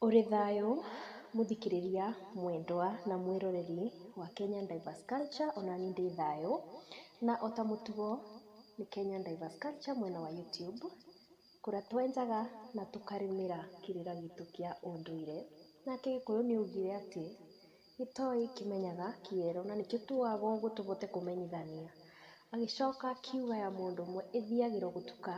Ũrĩ thayũ mũthikĩrĩria mwendwa na mwĩroreri wa Kenyan Diverse Culture, onani ndĩ thayũ. Na ota mũtugo nĩ Kenyan Diverse Culture mwena wa YouTube, kũrĩa twenjaga na tũkarĩmĩra kĩrĩra gitũ kĩa ũndũire. Nake Gĩkũyũ nĩ augire atĩ, gĩtoĩ kĩmenyaga kĩero, na nĩkĩo tugaga ũguo tũhote kũmenyithania. Agĩcoka akiuga ya mũndũ ũmwe ĩthiagĩrwo gũtuka,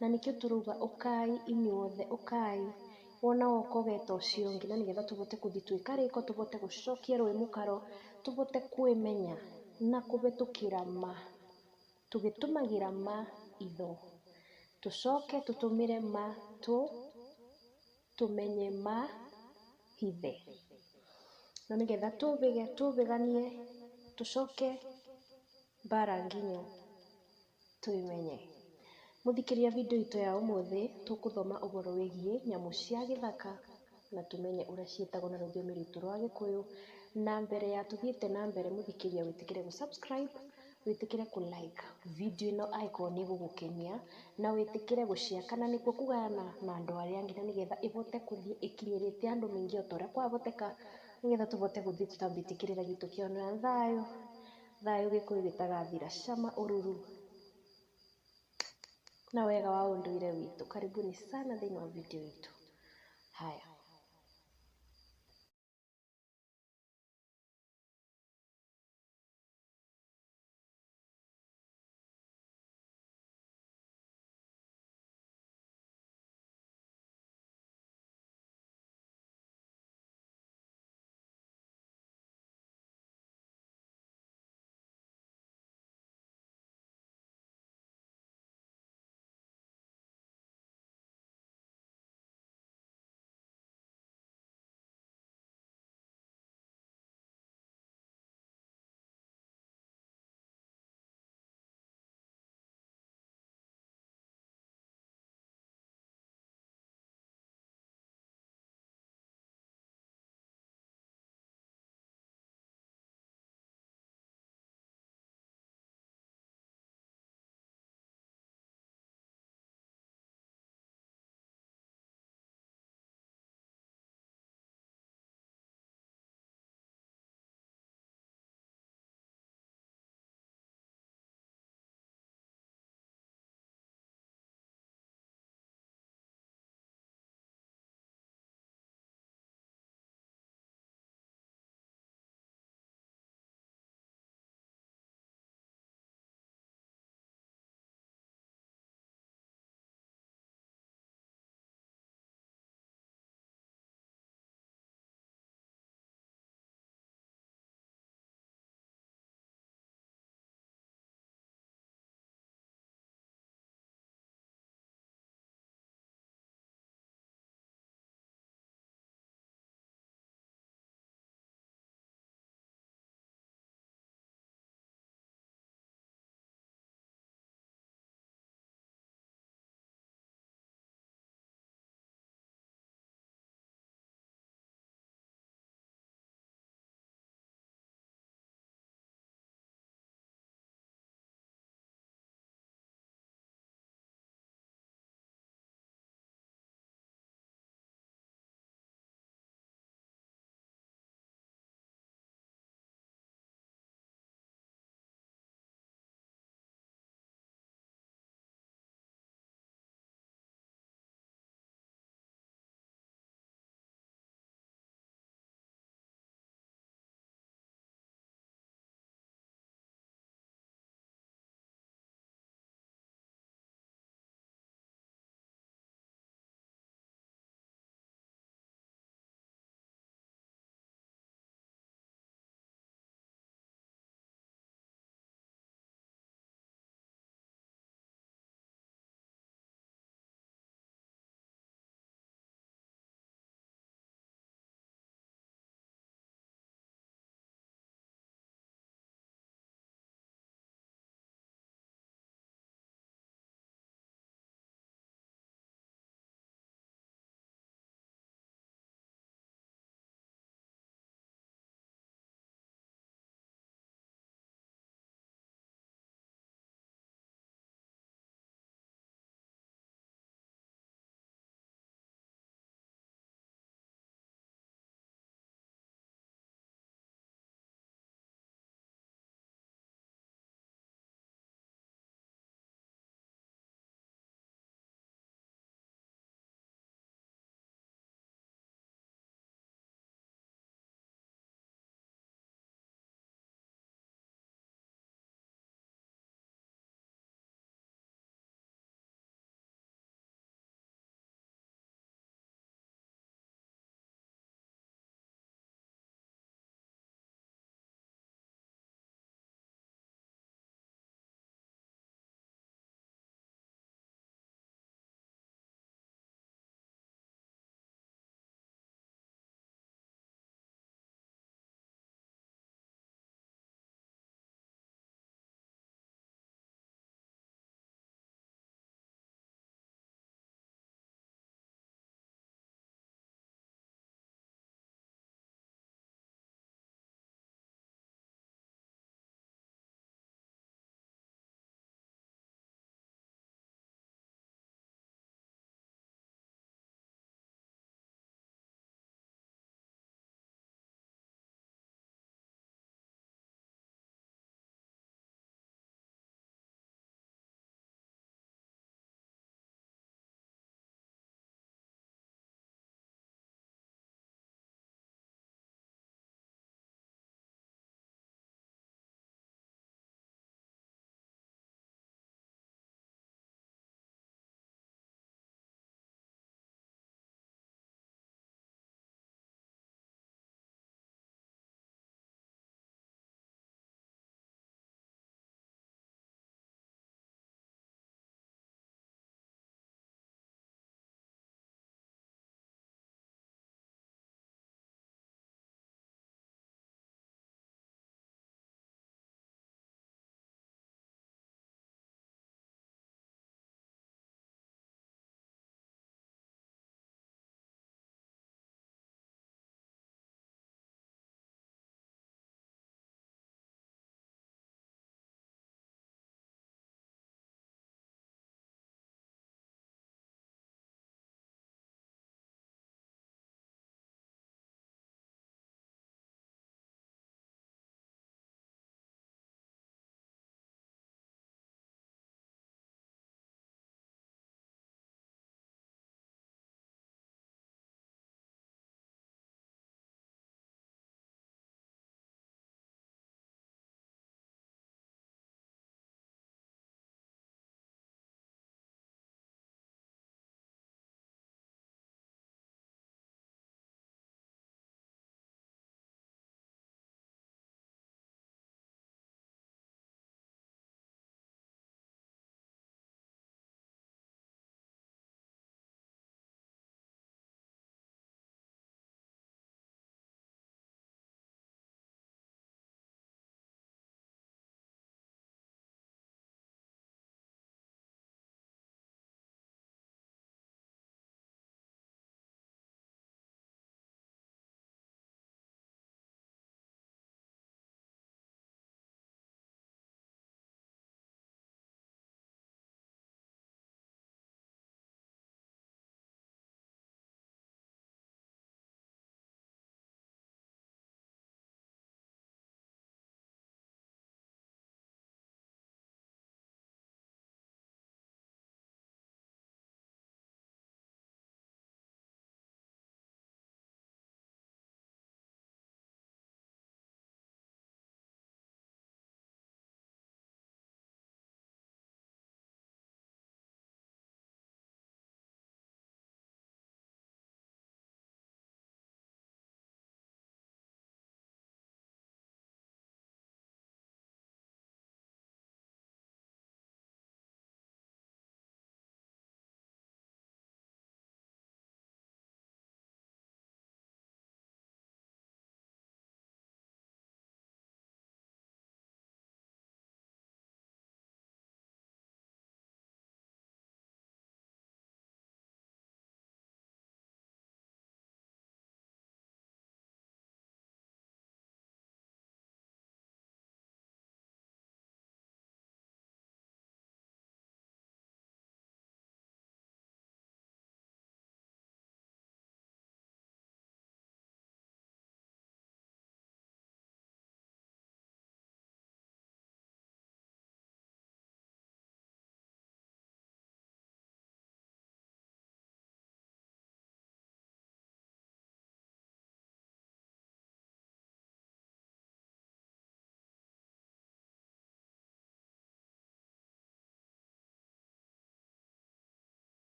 na nĩkĩo tũrauga ũkai inyuothe, ũkai, wona woka ũgeta ũcio ũngĩ, na nĩgetha tũhote gũthiĩ twĩ karĩko, tũhote gũcokia rũĩ mũkaro, tũhote kwĩmenya na kũhĩtũkĩra ma, tũgĩtũmagĩra ma itho, tũcoke tũtũmĩre ma tũ, tũmenye ma hithe, na nĩgetha tũbĩge tũbĩganie, tũcoke mbara nginyo tũimenye. Mũthikĩria video itũ ya ũmũthĩ tũkũthoma ũhoro wĩgiĩ nyamũ cia gĩthaka na tũmenye ũrĩa ciĩtagwo na rũthiomi rwitũ rwa Gĩkũyũ. Na mbere ya tũthiĩte na mbere mũthikĩria wĩtĩkĩre gũ subscribe, wĩtĩkĩre kũ like video ĩno angĩkorwo nĩ ĩgũgũkenia, na wĩtĩkĩre gũ share kana nĩkuo kũgayana na andũ arĩa angĩ na nĩgetha ĩhote gũthiĩ ĩkinyĩrĩte andũ maingĩ o ta ũrĩa kwahoteka, nĩgetha tũhote gũthiĩ tũtambĩtie kĩrĩra gitũ kĩa na thayũ, thayũ Gĩkũyũ gĩtagathira, cama ũruru na wega wa ũndũire witũ. Karibuni sana thĩinĩ wa video itũ. Haya.